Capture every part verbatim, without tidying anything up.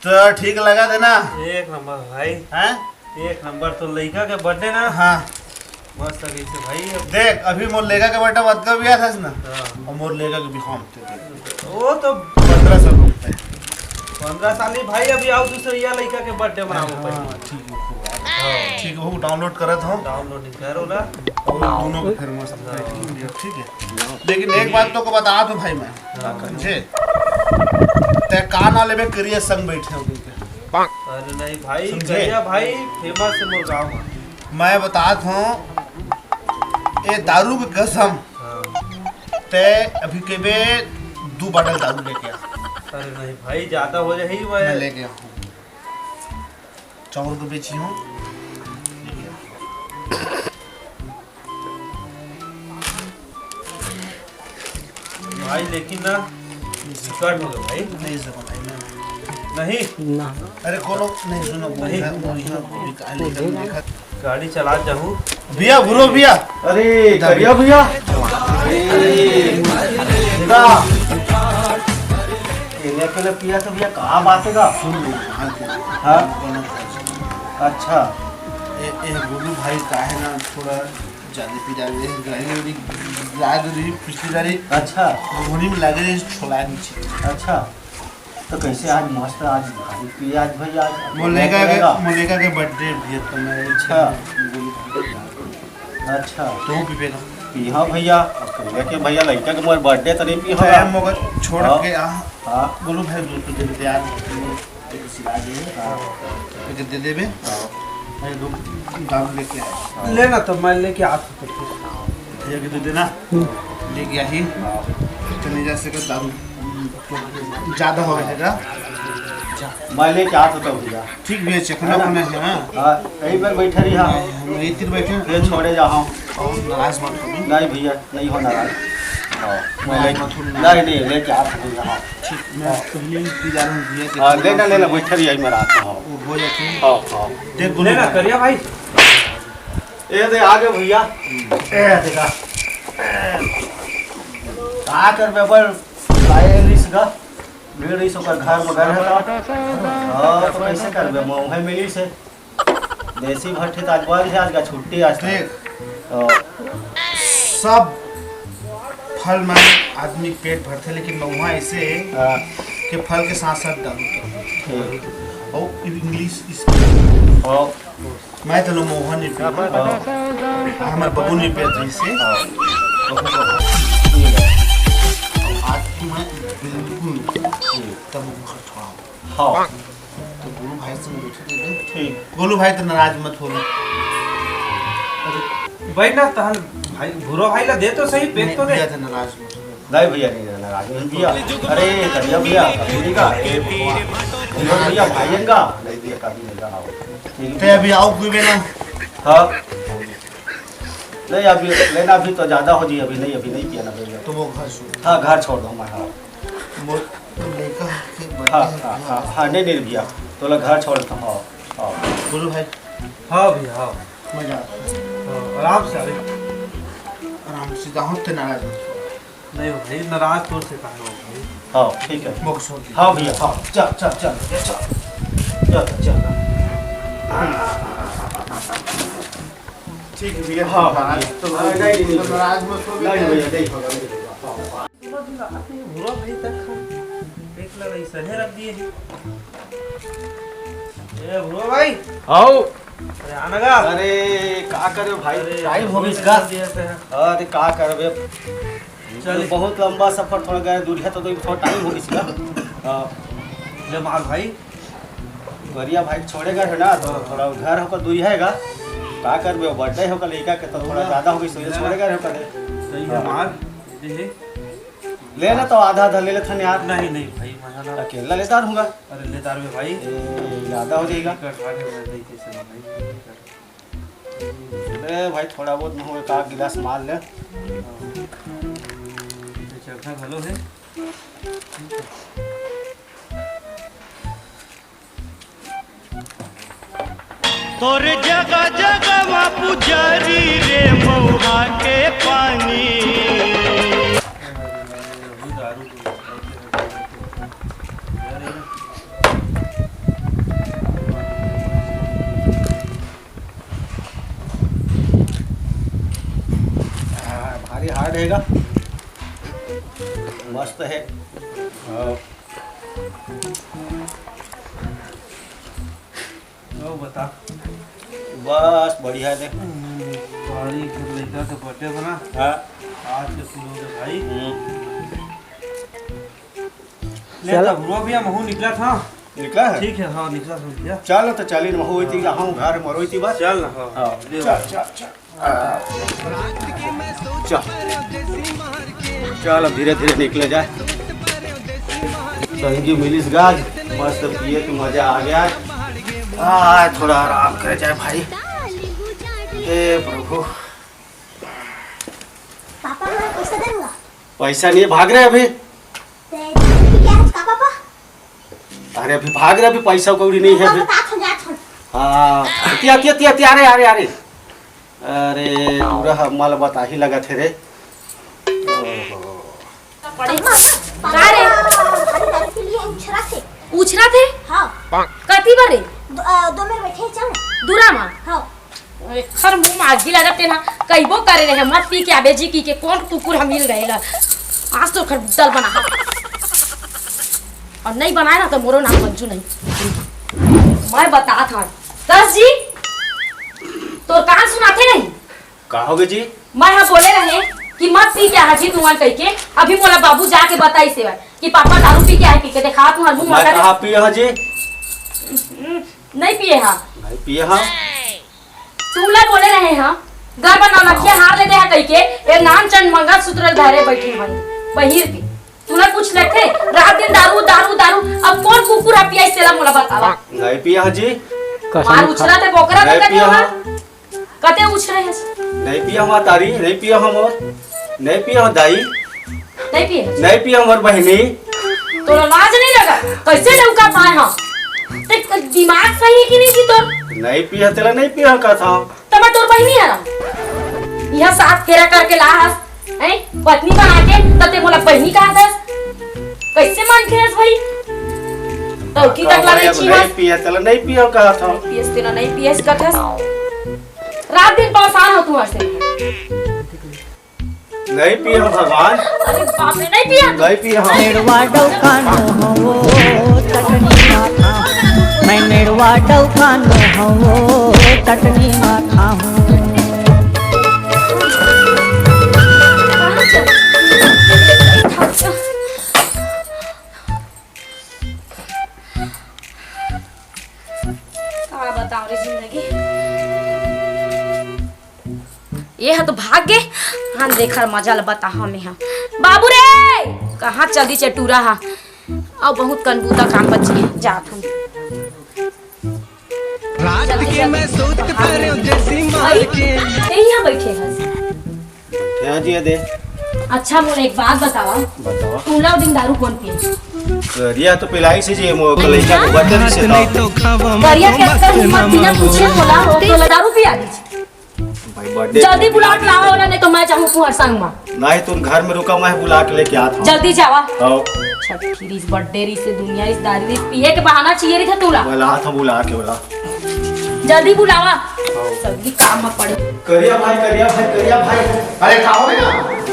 तो ठीक लगा थे ना? एक नंबर भाई। हैं? एक नंबर। तो लइका के बर्थडे ना? हाँ। मस्त लगिस भाई। अब देख, अभी मोर लइका के बर्थडे मत कर बिया था ना। हाँ। और मोर लइका के भी हम वो तो पंद्रह साल हो गए। पंद्रह साल ही भाई, अभी आओ दूसरे या लइका के बर्थडे मनाओ हाँ, भाई। ठीक है, खूब। हाँ। ठीक है, वो डाउनलोड करत हो। डाउनलोड नहीं करो ना। और दोनों को फिर मस्त हाँ। बैठेंगे, ठीक है। लेकिन एक बात तो को बता दूं भाई मैं, हाँ। समझे? ते का ना लेबे करिए संग बैठे हो तुमके। अरे नहीं भाई, समझे? करिया भाई फेमस है मोर गाँव में। मैं बतात हूँ, ए दारू के कसम, हाँ। ते अभी केबे दू बॉटल दारू लेके आ। अरे नहीं भाई, ज्यादा हो जाही। मैं मैं लेके आऊँ, चाउर को बेची हूँ। भाई लेकिन ना, स्टार्ट हो गया भाई। नहीं सको भाई, नहीं। नहीं। ना। अरे कोनो नहीं, सुनो, नहीं। बुढ़िया, बुढ़िया, बुढ़िया, काहे लेकर देखा? गाड़ी चला जाऊँ। भैया, भूरो भैया। अरे, करिया भैया। अरे, का? अकेले, अकेले पिया तो भैया, कहाँ बात है का? सुन लो, हाँ, हाँ? बोलो, अच्छा। ए, ए, गोलू भाई का है ना, थोड़ा ज्यादा पी जावे, गाड़ी वाली, गाड़ी वाली पिछली गाड़ी अच्छा। घुघुनी में लगे रही, छोला नीचे। अच्छा। तो कैसे आज मस्त, आज भाई पिए आज भैया, आज मोलेका के, करेगा? मोलेका के बर्थडे भी है, तो मैं अच्छा। अच्छा। तू भी बेटा। पी हाँ भैया, अब करेगा के भैया, लड़का के मोर बर्थडे तो नहीं पी तो होगा। यार, मगर छोड़ हाँ। के आ। हाँ। गोलू भाई, दो तो दे दे यार। एक सिला दे। हाँ। एक दे देबे। हाँ। अरे, दो दारू लेके आया। लेना तो मैं लेके आता हूँ। एक दे देना। लेके आई। हाँ। तो नहीं जा सके दारू। ज्यादा हो गया है। जा। मैं लेके आता हूँ भैया। ठीक भैया, चखना है ना? पड़ना है, हाँ। हाँ, यहीं पर बैठे रही, हाँ। हम यहीं तीर बैठे हैं। ये छोड़े जा, हाँ। और नाराज मत होना। नहीं भैया, नहीं हो नाराज। हाँ, मैं नाराज ले-, मत होना। नहीं, नहीं, लेके आप हो यहाँ। ठीक, मैं पहले ही पी जा रहा हूँ, भैया, हाँ, देखो। लेना, लेना, बैठे रही, यहीं में रात में, हाँ। वो हो जाते हैं। हाँ, हाँ। देख, गुरु लेना, भाई। करिया भाई। ए, दे, आ गए भैया। ए, देखा। का करबे, बड़ लाए रहीस गा। मिल रहीस ओकर घर में गए रहता। हाँ, तो कैसे करबे, मैं वहीं मिली से। देसी भट्ठे तो आज बंद है, आज का छुट्टी आज का। देख, हाँ। सब फल में आदमी पेट भरथे, लेकिन महुआ ऐसे है हाँ। कि फल के साथ साथ दारू तो। ठीक। और इंग्लिश इस हाँ। मैं तो मोहन नहीं पीना। हाँ। हाँ, हमारे बबू नहीं पिया था इससे। हाँ। बबू का ठीक है। आज तो मैं बिल्कुल नहीं पीना। तब वो घर छोड़ा। हाँ। तो गोलू भाई से मुझे दे दे। ठीक। गोलू भाई तो नाराज मत हो। अरे, भाई ना तहन भाई, भूरो भाई ला दे तो सही, पेक तो दे। भैया तो नाराज मत हो। नहीं भैया, नहीं नाराज नहीं भैया। अरे, करिया भैया, कभी नहीं का। भैया, भैया, भाई का। नहीं भैया, कभी नहीं का। हाँ। ठीक है। ते अभी आओ कोई भी ना। हाँ। नहीं, अभी लेना, अभी तो ज्यादा हो जी, अभी नहीं, अभी नहीं किया ना भैया। तो वो घर छोड़। हाँ, घर छोड़ दो मैं, हाँ। वो तो लेकर के हाँ, बढ़िया हाँ, हाँ, हाँ, नहीं, नहीं भैया, तो लोग घर छोड़ दो, हाँ, हाँ। बोलो भाई। हाँ भैया, हाँ। मजा आता है। हाँ, आराम से अभी। आराम से जाओ, ते नाराज मत हो। नहीं हो भाई, नाराज तो से कहा हो भाई। हाँ, ठीक है। बक्सों की। हाँ भैया, हाँ, चल, चल, चल, चल, चल, चल। ठीक है भैया, हाँ, हाँ, हाँ, तो हाँ, नहीं, नहीं, नहीं। नाराज मत हो नहीं भैया। भैया, नहीं होगा, नहीं होगा। हाँ, हाँ। पूरा दिन रात में भूरा भाई तक खा, एक लड़ाई सहे रख दिए हैं। ए, भूरा भाई। आओ। अरे, आना का? अरे, का करे भाई? अरे, टाइम हो गया इसका। दिया से है। अरे, का करबे? चल। बहुत लंबा सफर थोड़ा गए, दूरिया तो, तो थोड़ा टाइम हो गया इसका। हाँ। ले मार भाई। गरिया भाई छोड़ेगा है ना, तो थोड़ा घर हमको दूरी हैगा। का करबे, बर्थडे होगा लड़का के, तो थोड़ा ज्यादा हो गई, सही छोड़ेगा है कदे। सही है, मार दे। ले ना, तो आधा आधा ले लेथन यार। नहीं, नहीं भाई, मजा ना। अकेला लेता रहूंगा। अरे, लेता रहूंगा भाई। ए, ज्यादा हो जाएगा। कर, खा के मैं नहीं, कैसे नहीं। ले भाई, थोड़ा बहुत न हो, एक आध गिलास मार ले। चरखा घलो है। तोर जगह जगह मा पुजारी रे मउहा के पानी। मस्त है। हाँ। लो बता। बस बढ़िया है, देख। हम्म, sorry, फिर लड़का के birthday बना। हाँ। आज के शुरू हो गए भाई। हम्म। ले चल। तब हुआ भैया, महू निकला था। निकला है? ठीक है, हाँ, निकला था भैया। चल, तो चली, महू होती, जहाँ घर मरोई थी बस। चल ना, हाँ। हाँ, ले चल, भाई। चल, चल। चल, चल, अब धीरे धीरे निकले जाए। संगी मिलिस गाज, मस्त पिए के मजा आ गया। आ, थोड़ा आराम करे जाए भाई। हे प्रभु। पापा, मैं पैसा दे दूंगा। पैसा नहीं है, भाग रहे अभी। ते, क्या है उसका पापा? अरे अभी भाग रहे, अभी पैसा कौड़ी नहीं है अभी। बता, छोड़, छोड़। हाँ, तिया, तिया, तिया, तिया, अरे, अरे, अरे। अरे, पूरा हम माल बता ही लगा थे रे। ओहो। अम्मा, का रे? अरे दादी के लिए उछरा थे। उछरा थे? हाँ। कति बारे? दो, अ, दो में बैठे चल। दूरा मा? हाँ। अरे, खर मुंह में आगी लगत तेला, कहिबो करे रहे, मत पी के आबे जी की के, कौन कुकुर हम मिल गए ला। आज तो खर बुतल बना हा। और नहीं बनाए ना तो मोरो नाम मंजू नहीं। मैं बता था। दस जी, तोर कान सुनाते नहीं? का होगे जी? मैं हा बोले रहे कि मत पी के आहा जी तुमन कह के, अभी मोला बाबू जाके बताई सेवा कि पापा दारू पी के आए, पी के देखा तुम्हार मुंह मैं मगर कहा पिए हा जी? नहीं पिए हा। नहीं पिए हा। तुमला बोले रहे हा, गरबा नौलखिया हार ले दे हा कहिके, ए नान चंद मंगलसूत्र धरे बैठे हन, पहिर के। तुला कुछ लगथे, रात दिन दारू, दारू, दारू। अब कौन कुकुर हा पियाइस तेला मोला बतावा। नहीं पिया हा जी। कसम मार खा- उछला ते बोकरा नहीं ते पिया हा। कते उछरे हस? नहीं पिया हा तारी, नहीं पिया हा मोर। नहीं पिया हा दाई। नहीं पिए? नहीं पिया हा मोर बहिनी। तोला लाज नहीं लगा? कैसे डौका पाए हा? ते दिमाग सही है कि नहीं जी तोर? नहीं पिया तेला नहीं पिया हा कथा। त मैं तोर बहिनी हरम। यह साथ फेरा करके ला हस, हैं? पत्नी बना के, त ते मोला बहिनी कहा दस। कैसे मान के हस भाई? तो की तक लगे छी नहीं हस? पिया तेला नहीं पिया कहा था। पियस तेला नहीं पियस कथस। रात दिन परेशान हो तुम्हार से। नहीं पिया भगवान। अरे बाप रे, नहीं पिया। नहीं पिया। मेड़वा डौकानो हवो, तटनी माथा। मैं मेड़वा डौकानो हवो, तटनी माथा हूँ। का बताओ रे जिंदगी। ये ह तो भाग गे। हाँ, देखर मजा ल बता हमें ह। बाबू रे, कहाँ चली चटूरा हा? अउ बहुत कन बूता काम बची है, जात हम। रात के मैं सोच पा रहे हो जैसी मार के। यही यहाँ बैठे हैं। हाँ जी, ये दे। अच्छा, मोला एक बात बतावा। बतावा। तू ला दिन दारू कौन पिए? करिया तो पिलाई से जी, मो कलैया को बर्तन से ना। करिया के अक्सर हिम्मत बिना पूछे बोला हो, तो ला दारू पिया दीजिए। भाई, birthday जल्दी बुला के लावा वाला, नहीं तो मैं जाऊँ तुम्हारे संग में। नहीं, तुम घर में रुका, मैं बुला के लेके आता हूँ। जल्दी जावा। आओ। छठ खीरीस, birthday री से दुनिया इस दारू इस पिए के बहाना चाहिए रही था तूला। बुला था, बुला के बुला। जल्दी बुलावा। आओ। सभी काम में पड़े। करिया भाई, करिया भाई, करिया भाई। अरे, का हो गया?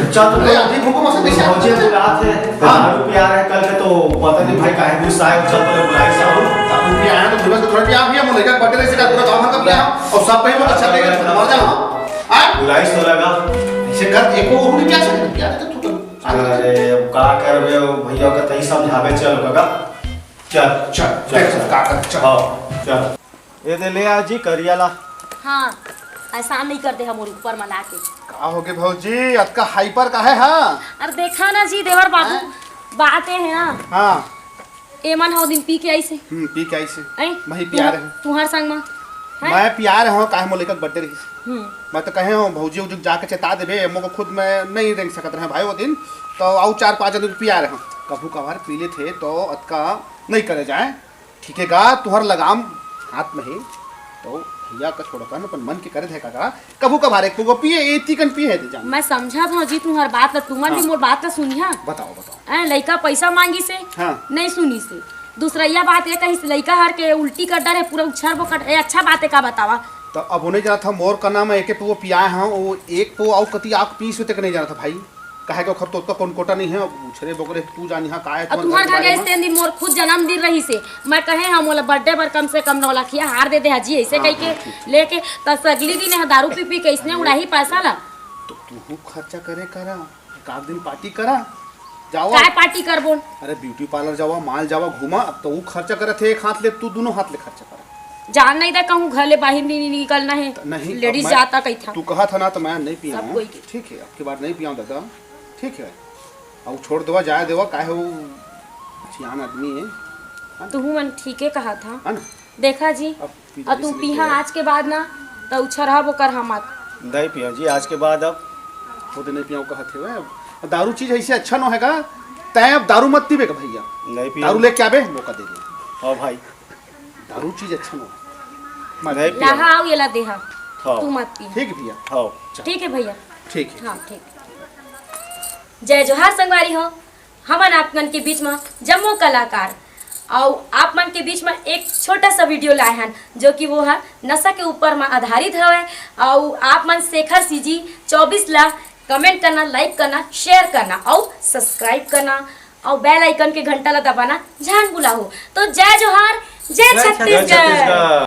अच्छा, तो अरे, अभी भूखो मत से, कैसे आप मुझे बुला थे। हाँ। दारू पिया रहे कल के, तो पता नहीं भाई काहे गुस्सा है, चल तो बुलाई साहब। दारू पिया है तो थोड़ा सा, थोड़ा पिया, पिया, मुझे क्या birthday से का पूरा गाँव भर का पिया। और सब कहीं बहुत अच्छा लगेगा, मर जाओ। हाँ? बुलाई सो लगा। ऐसे कर, एक वो भी क्या से पिया तो तू तो। अरे, अब का करबे, वो भैया का तही समझावे, चल काका। चल, चल, चल, चल, चल। काका, चल। हाँ, चल। ये दे ले आ जी, करिया ला। हाँ, एहसान नहीं करते हम ऊपर मना के। का हो गे भौजी, अतका hyper काहे हा? अरे देखा ना जी, देवर बाबू, हैं? बात ये है ना। हाँ। एमन हो दिन पी के आई से। हम्म, पी के आई से। ऐ? मैं ही पिया रहे हूँ। तुहार संग मा। हैं? मैं पिया रहे हूँ, काहे मोर लइका के birthday रहिस। हम्म। मैं तो कहे हूँ, भौजी उजी जाके चेता देबे, मोको खुद मैं नहीं रेंग सकत रहे भाई वो दिन। तो आउ चार पाँच आदमी पिया रहे हूँ। कभू कभार पी लेथे तो अतका नहीं करे जाए। ठीक है गा, तुहर लगाम हाथ में है, तो भैया का छोड़कर न अपन मन के करे थे काका। कभू कभार एक पुगो पिए, ए तीकन पिए है जान। मैं समझा था जी तुम्हार बात ला, तुमन भी हाँ। मोर बात ला सुनिहा। बताओ, बताओ। ऐ लइका पैसा मांगी से, हाँ। नहीं सुनी से। दूसरैया बात ये कही से लइका हर के उल्टी कर डरे, पूरा उछर बोकर, ए अच्छा बात है का बतावा? तो अब उन्हें जाना था मोर का नाम है, एक पुगो पिया है, वो एक पो आउ कति आक पीस होते के नहीं जाना था भाई। काहे के ओखर तो ओतका कौन कोटा नहीं है, उछरे बोकरे तू जानी हा का है अब तुम्हार घर गए। दिन मोर खुद जन्मदिन रहिसे, मैं कहे हम ओला बर्थडे बर कम से कम नौ लाखिया हार दे दे हाजी, ऐसे कह के लेके तस अगली दिन यहाँ दारू पी पी के इसने उड़ाही पैसा ला। तो तू खर्चा करे करा, एक आध दिन पार्टी करा, जावा। काय पार्टी करबो? अरे ब्यूटी पार्लर जावा, माल जावा, घूमा। अब तो वो खर्चा करत है एक हाथ ले, तू दोनों हाथ ले खर्चा करा। जान नहीं दे कहूँ घर ले बाहर नहीं निकलना है। नहीं, लेडीज जाता कही था। तू कहा था ना तो मैं नहीं पिया हूँ। ठीक है, अब की बार नहीं पिया हूँ दादा। ठीक है, अब छोड़ देवा, जाए देवा, काहे वो सियान आदमी है। तू मन ठीक है कहा था। देखा जी, अब और तू पीहा आज के बाद ना, तो उछरहा बोकर हम मत। नहीं पिया जी, आज के बाद अब। वो तो नहीं पिया कहा थे। दारू चीज ऐसे अच्छा नो है का? तय अब दारू मत पीबे का भैया। नहीं पिया। दारू लेके आबे, मौका दे दे। हाँ भाई। दारू चीज अच्छा नो है। नहीं पिया। लाहा आओ ये ला देहा। हाँ। तू मत पी। ठीक है भैया। हाँ। ठीक है भैया। ठीक है। हाँ, ठीक। जय जोहार संगवारी हो, हमन आप मन के बीच में जम्मो कलाकार, अउ आप मन के बीच में एक छोटा सा वीडियो लाए हन, जो कि वो है नशा के ऊपर में आधारित हवे। अउ आप मन शेखर सीजी चौबीस ला कमेंट करना, लाइक करना, शेयर करना अउ सब्सक्राइब करना अउ बेल आइकन के घंटा ला दबाना झन भुलाहू। तो जय जोहार, जय छत्तीसगढ़।